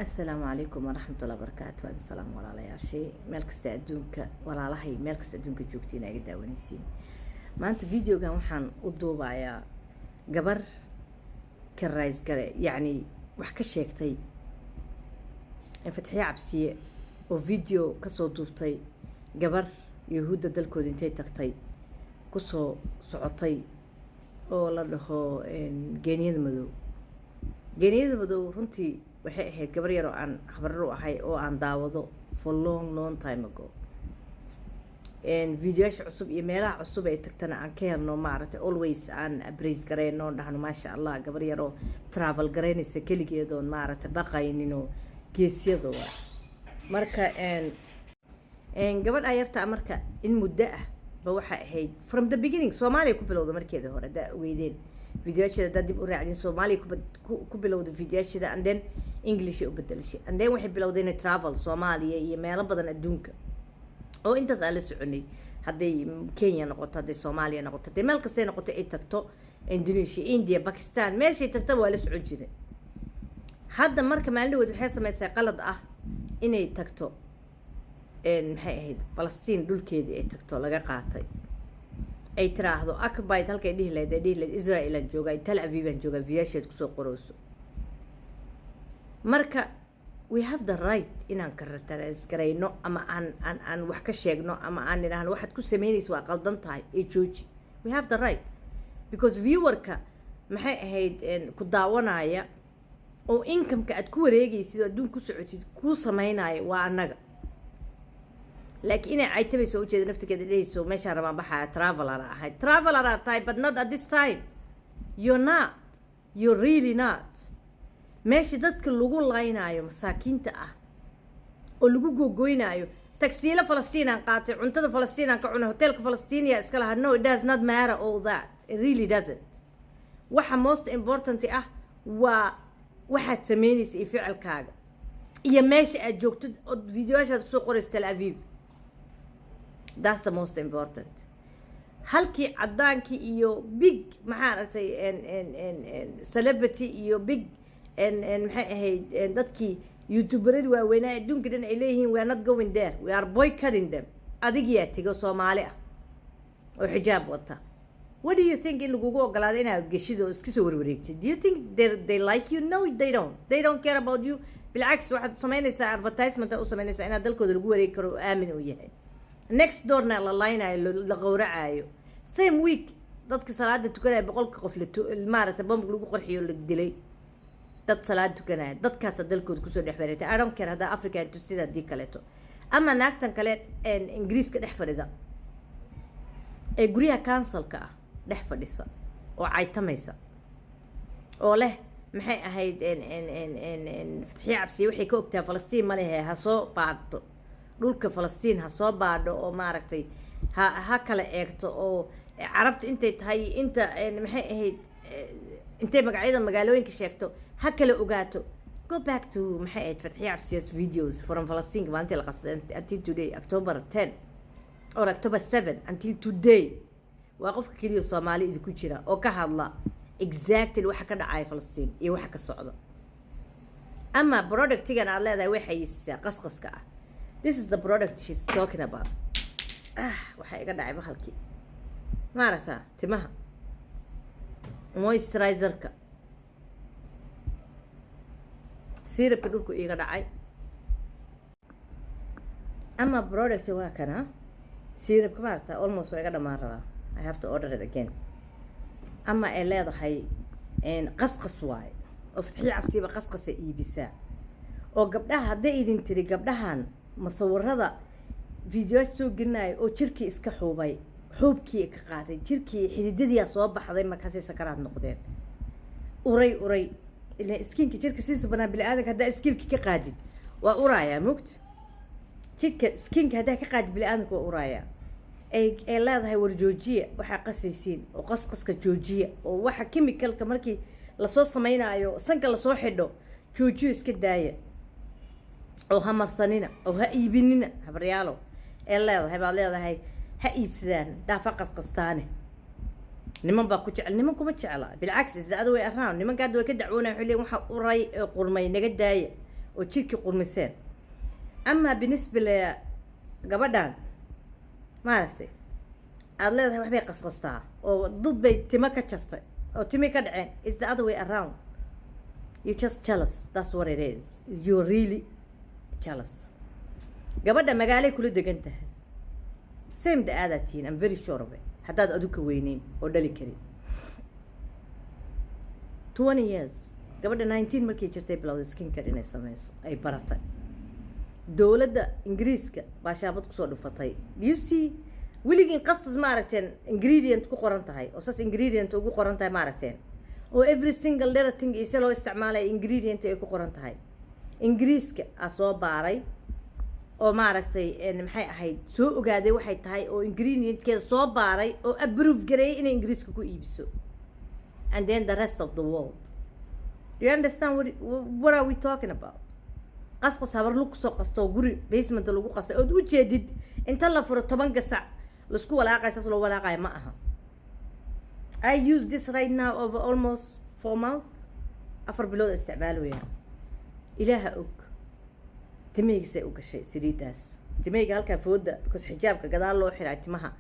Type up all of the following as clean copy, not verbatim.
Asalaamu calaykum waraxmatullahi wabarakaatu. Waan salaam walaalayaashay meel kasta adduunka, walaalahay meel kasta adduunka joogtiin iga daawanaysiin. Maanta videogan waxaan u duubayaa gabar ka rays gale, yacni wax ka sheegtay Fatxiye Cabsiye oo video kasoo duubtay gabar Yahuudda dalkooda intay tagtay kusoo socotay oo la dhaho Geeniyada Madow. Geeniyada Madow runtii waxay ahayd gabar yar oo aan khabarar u ahay oo aan daawado for long, long time ago. Videoyaasha cusub iyo meelaha cusub ay tagtana aan ka helno, maaragtay, always aan praise gareyno, dhahno maasha Allah, gabar yaroo travel garaynaysa keligeedoon, maaragtay, baqaynin oo geesyada waa. Marka gabadha yarta, marka in muddo ah ba waxay ahayd from the beginning Soomaaliya ku bilowda. Markeeda hore haddaa ogeydeen videoyaasheeda, haddaa dib u raacdeen, Soomaaliya ku bilowda videoyaasheeda and then English ay u bedelashay and then waxay bilowday inay travel Soomaaliya iyo meelo badan adduunka oo intaas aan la soconay, hadday Kenya noqoto, hadday Soomaaliya noqoto, hadday meel kastay noqoto ay tagto, Indonesia, India, Pakistan, meeshay tagtaba waa la socon jiray. Hadda marka maalin dhaweed waxay samaysay qalad ah inay tagto, maxay ahayd, Falastiin dhulkeedii ay tagto laga qaatay, ay tiraahdo occupied. Halkay dhihi lahayd, ay dhihi lahayd Israel aan joogaa, Tel Aviv aan joogaa, viyaasheed kusoo qoreyso. Marka we have the right inaan criticize garayno ama aan wax ka sheegno ama aan nidhaahno waxaad ku sameynaysa waa qaldan tahay ee jooji. We have the right because viewerka, maxay ahayd, ku daawanaya oo incomeka aad ku wareegaysid oo adduun ku socotid kuu sameynaya waa annaga. Laakiin inay caytabayso ujeeda naftigeeda, dhehayso meeshaan rabaan baxaya, traveler ahayd, traveler aad tahay, but not at this time. You're not, you're really not. Meesha dadka lagu laynaayo masaakiinta ah oo lagu gogoynaayo, tagsiilo Falastiinaan qaatay, cuntada Falastiinaan ka cunay, hoteelka Falastiiniya iska lahaa. No, it does not matter all that. It really doesn't. Waxa most important ah waa waxaad samaynaysa iyo ficilkaaga iyo meesha aad joogto ood videoyaashaad kusoo qorayso Tel Aviv. That's the most important. Halkii caddaankii iyo big, maxaa aragtay, celebrity iyo big, maxay ahayd, dadkii youtuberadi waaweynaa adduunka dhan ay leeyihiin "We are not going there, we are boycotting them." Adigiyaa tego Soomaali ah oo xijaab wata. What do you think in lagugu ogolaado inaad geshid oo iska soo warwareegtid? Do you think they like you? No, they don't. They don't care about you. Bilcaks, waxaad samaynaysaa advertisement u samaynaysaa inaad dalkooda lagu wareegi karo oo aamin uu yahay. Next doorna la laynayo, la qowracayo. Same week dadka salaada tukanaya, 100-ka qof la, maaragtay, bomb lagu qarxiyo, la dilay dad salaad tukanaya. Dadkaasa dalkooda kusoo dhex wareegtay. I don't care haddaa African tustida haddii kaleeto ama naagtan kale Ingiriiska dhex fadhida ee guryaha councilka ah dhex fadhisa oo caytamaysa oo leh, maxay ahayd, Fatxiye Cabsiye waxay ka ogtahay Falastiin ma lehe, ha soo baadho dhulka Falastiin, ha soo baadho oo, maaragtay, ha kala eegto oo Carabta intay tahay inta, maxay ahayd, intay magacyada magaalooyinka sheegto ha kala ogaato. Go back to, maxay ahayd, Fatxiye Cabsiya's videos from Falastiinka maalintii la qabsaday until today, October 10 or October 7 until today. Waa qofka keliya Soomaali idinku jira oo ka hadla exactly waxa ka dhacaya Falastiin iyo waxa ka socda. Ama productigan aad leedahay way xayisiisaa qasqaska ah. This is the product she's talking about. Ah, waxaa iga dhacay bahalkii, maaragtaa, timaha moisturizerka sirabka dhulku iiga dhacay. Ama product waa kana sirabka, maaragta, almost waa iga dhamaan rabaa. I have to order it again. Ama ay leedahay qasqas waaye oo Fatxiya Cabsiiba qasqasa iibisaa oo gabdhaha hadday idin tiri gabdhahan masawirada videoyaasha soo gelinayo oo jirkii iska xuubay, xuubkii ka qaatay jirkii, xididadiyaa soo baxday, markaasay sakaraad noqdeen, uray uray. Ilan skinka jirka siisa banaan bini aadanka haddaa skinka ka qaadid waa uraayaa mugta. Jidka skinka haddaa ka qaadid bini aadanka waa uraayaa. Ay leedahay war joojiya waxaa qasaysiin oo qasqaska joojiya oo waxa chemicalka markii lasoo sameynaayo sanka lasoo xidho joojiyo, iska daaya oo ha marsanina oo ha iibinina habaryaalo. Ee leedahay baad leedahay ha iibsadaan dhaafa qasqastaane. Niman baa ku jecel, niman kuma jecla. Bilcaks, is the other way around. Nimanka hadda way ka dacwoonaya, waxay leeyihin waxa uray ee qurmay naga daaya. Oo jirkii qurmiseen. Amaa binisba le gabadhan, maaragtay, aada leedahay waxbay qasqastaa oo dad bay timo ka jartay oo timi ka dhaceen. It's the other way around. You just jealous, that's what it is. You're really jealous. Gabadha magaalay kula degan tahay, same da aadaa tihiin. I'm very sure of it. Haddaad adu ka weyneyn oo dhali karin 20 years. Gabadha 19 markay jirtay bilowday skincare inay sameyso, ay baratay. Dowladda Ingiriiska baa shaabad kusoo dhufatay. You see, weligiin qasas ma aragteen ingredient ku qoran tahay oo saas ingredient ugu qoran tahay? Ma aragteen oo every single little thing iyo si loo isticmaalaya ingredient ay ku qoran tahay? Ingiriiska aa soo baaray oo, maaragtay, maxay ahayd, soo ogaaday waxay tahay oo ingredientkeeda soo baaray oo approve gareeyay inay Ingiriiska ku iibiso and then the rest of the world. Do you understand what are we talking about? Qasqas habar lagu kusoo qasto oo guri basement lagu qastay ood ujeedid inta la furo 10 gasac laisku walaaqay, saas loo walaaqayo ma aha. I use this right now over almost 4 months, 4 bilood isticmaalaya. Ilaaha og timahaygisay u gashay saliiddaas. Timahayga halkaa fooda, because xijaabka gadaal loo xiraa, timaha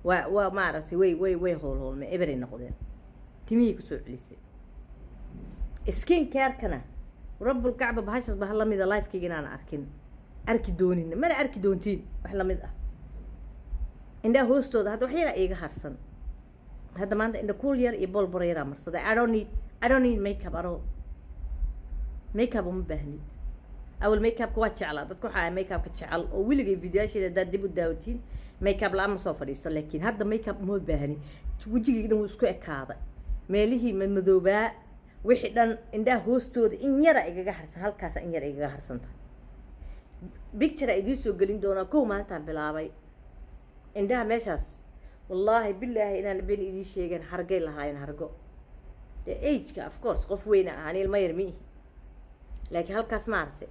waa maaragtay, way hoolhoolmay, eberay noqdeen. Timihii kusoo celisay. Skin care-kana, rabbul kacba, bahashaas bahal lamida lifekayga inaan arkin, arki doonin, mana arki doontiin wax lamid ah. Indhaha hoostooda hadda wax yaraa iiga harsan. Hadda maanta indha kuul yar iyo bolbor yaraa marsaday. I don't need makeup at all. Makeup uma baahnid. Awal makeupka waa jeclaa. Dadka waxaa ahay makeupka jecel oo weligay videoyaasheeda haddaad dib u daawatiin makeup la-aan ma soo fadhiiso, laakiin hadda makeup uma baahni. Wejigii dhan wuu isku ekaaday, meelihii madmadoobaa, wixii dhan. Indhaha hoostooda in yara igaga harsan, halkaasa in yara igaga harsanta. Picture idiin soo gelin doonaa. Kow maalintaan bilaabay, indhaha meeshaas, wallaahi bilaahi inaan been idiin sheegeen, hargay lahaayeen, hargo dee ageka, of course, qof weyna ahaan, ilma yar ma ihi, laakiin halkaas, maaragtay,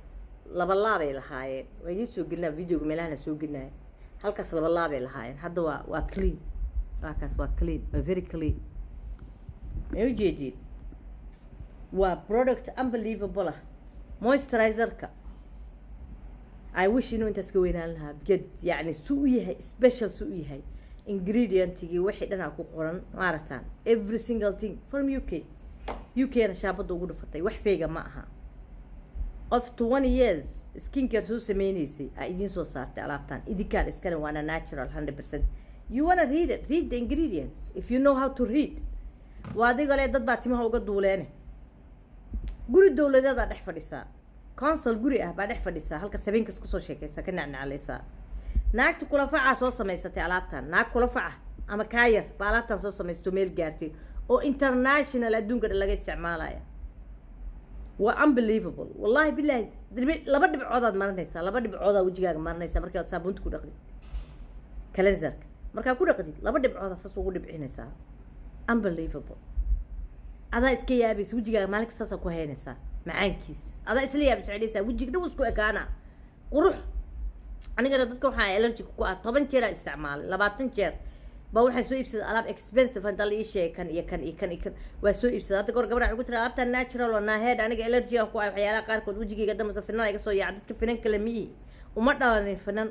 laba laabay lahaayeen. Waa idiin soo gelinaa videoga, meelahana soo gelinaya. Halkaas laba laabay lahaayeen. Hadda waa clean. Waa kaas, waa clean, waa very clean. May ujeediin? Waa product unbelievable ah. Moisturizerka, I wish inuu intaas ka weynaan lahaa bged. Yacni su u yahay special, su u yahay ingredientigii, wixii dhanaa ku qoran, maaragtaan, every single thing from UK. UK na shaabadda ugu dhufatay. Wax fake-ga ma aha. Qof 20 years skincare soo sameyneysay aa idiin soo saartay alaabtan. Idinkaan iskale, waana natural 100%. You wanna read it, read the ingredients if you know how to read. Waa adiga le dad baa timaha uga duuleene. Guri dowladeedaa dhex fadhisaa, council guri ah baa dhex fadhisaa, halka sabeenkas kasoo sheekaysa, ka nacnaclaysaa. Naagta kulafacaa soo samaysatay alaabtan. Naag kulafaca ama kaayar baa alaabtan soo samaysto, meel gaartay oo international, adduunka dhan laga isticmaalaya. Waa unbelievable, wallahi bilahi. Laba dhibcoodaad marinaysaa, laba dhibcoodaa wejigaaga marinaysaa markaad saabuunta ku dhaqdid, cleanserka markaa ku dhaqdid, laba dhibcoodaa saas ugu dhibcinaysaa. Unbelievable. Adaa iska yaabaysa. Wejigaaga maalin kasta saasaa ku haynaysaa macaankiis. Adaa isla yaabaysa, waxay dhahaysaa wejiga dhan isku ekaana qurux. Anigana dadka waxaa allergic ku ah, 10 jeeraa isticmaalay, 20 jeer ba waxaan soo iibsaday alaab expensive. Inta la ii sheegay kan iyo kan iyo kan iyo kan, waa soo iibsaday. Hadda goor gabadha waxay ku tiri alaabtan natural oo naaheed. Aniga allergy aan ku ah waxyaalaha qaarkood, wejigayga damase finan iga soo yaaca. Dadka finan kale miyi uma dhalanin finan,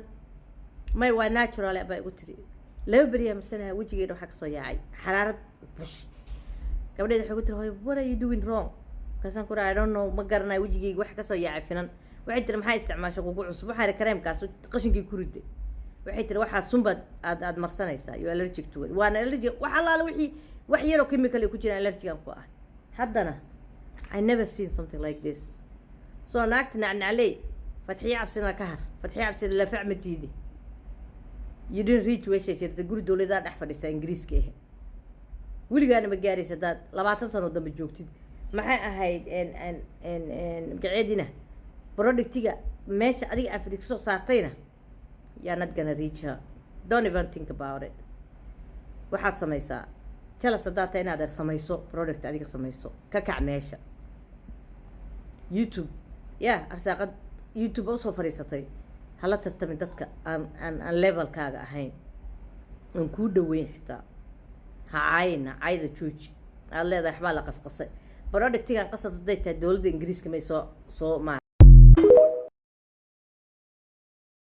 may, waa natural baa igu tiri. 2 beriyaa marsanaha, wejigayga waxaa kasoo yaacay xaraarad bush. Gabadheeda waxay ku tiri, "Hooyo, what are you doing wrong?" Markaasaan ku iri, "I don't know, ma garanayo, wejigayga waxa kasoo yaacay finan." Waxay tiri, "Maxaa isticmaasha kugu cusub?" Waxaa iri, "Kareemkaas qashinkii ku riday." Waxay tiri, "Waxaa sunbaad aad marsanaysaa, you allergic to it." Waana allergic. Wax allaale wixii wax yaroo chemical ay ku jiraan allergigan ku ah. Haddana I never seen something like this. So naagta nacnacley Fadxiye Cabsina ka har. Fadxiye Cabsina lafac ma tiidi. You didn't reach meesha jirta. Guri dowladaa dhex fadhisaa Ingiriiska ah, weligaana ma gaaraysa haddaad 20 sano dambe joogtid. Maxay ahayd n n n magaceediina productiga meesha adiga aad fadhi kasoo saartayna? You're not gonna reach her. Don't even think about it. Waxaad samaysaa, jealous haddaad tahay, inaad samayso product adiga samayso, ka kac meesha YouTube ya arsaaqad YouTube usoo fadhiisatay. Hala tartamin dadka aan levelkaaga ahayn, aan kuu dhaweyn xitaa. Ha caayina, caayda jooji. Aad leedahay waxbaa la qasqasay. Productigan qasas hadday tahay, dowladda Ingiriiska may soo ma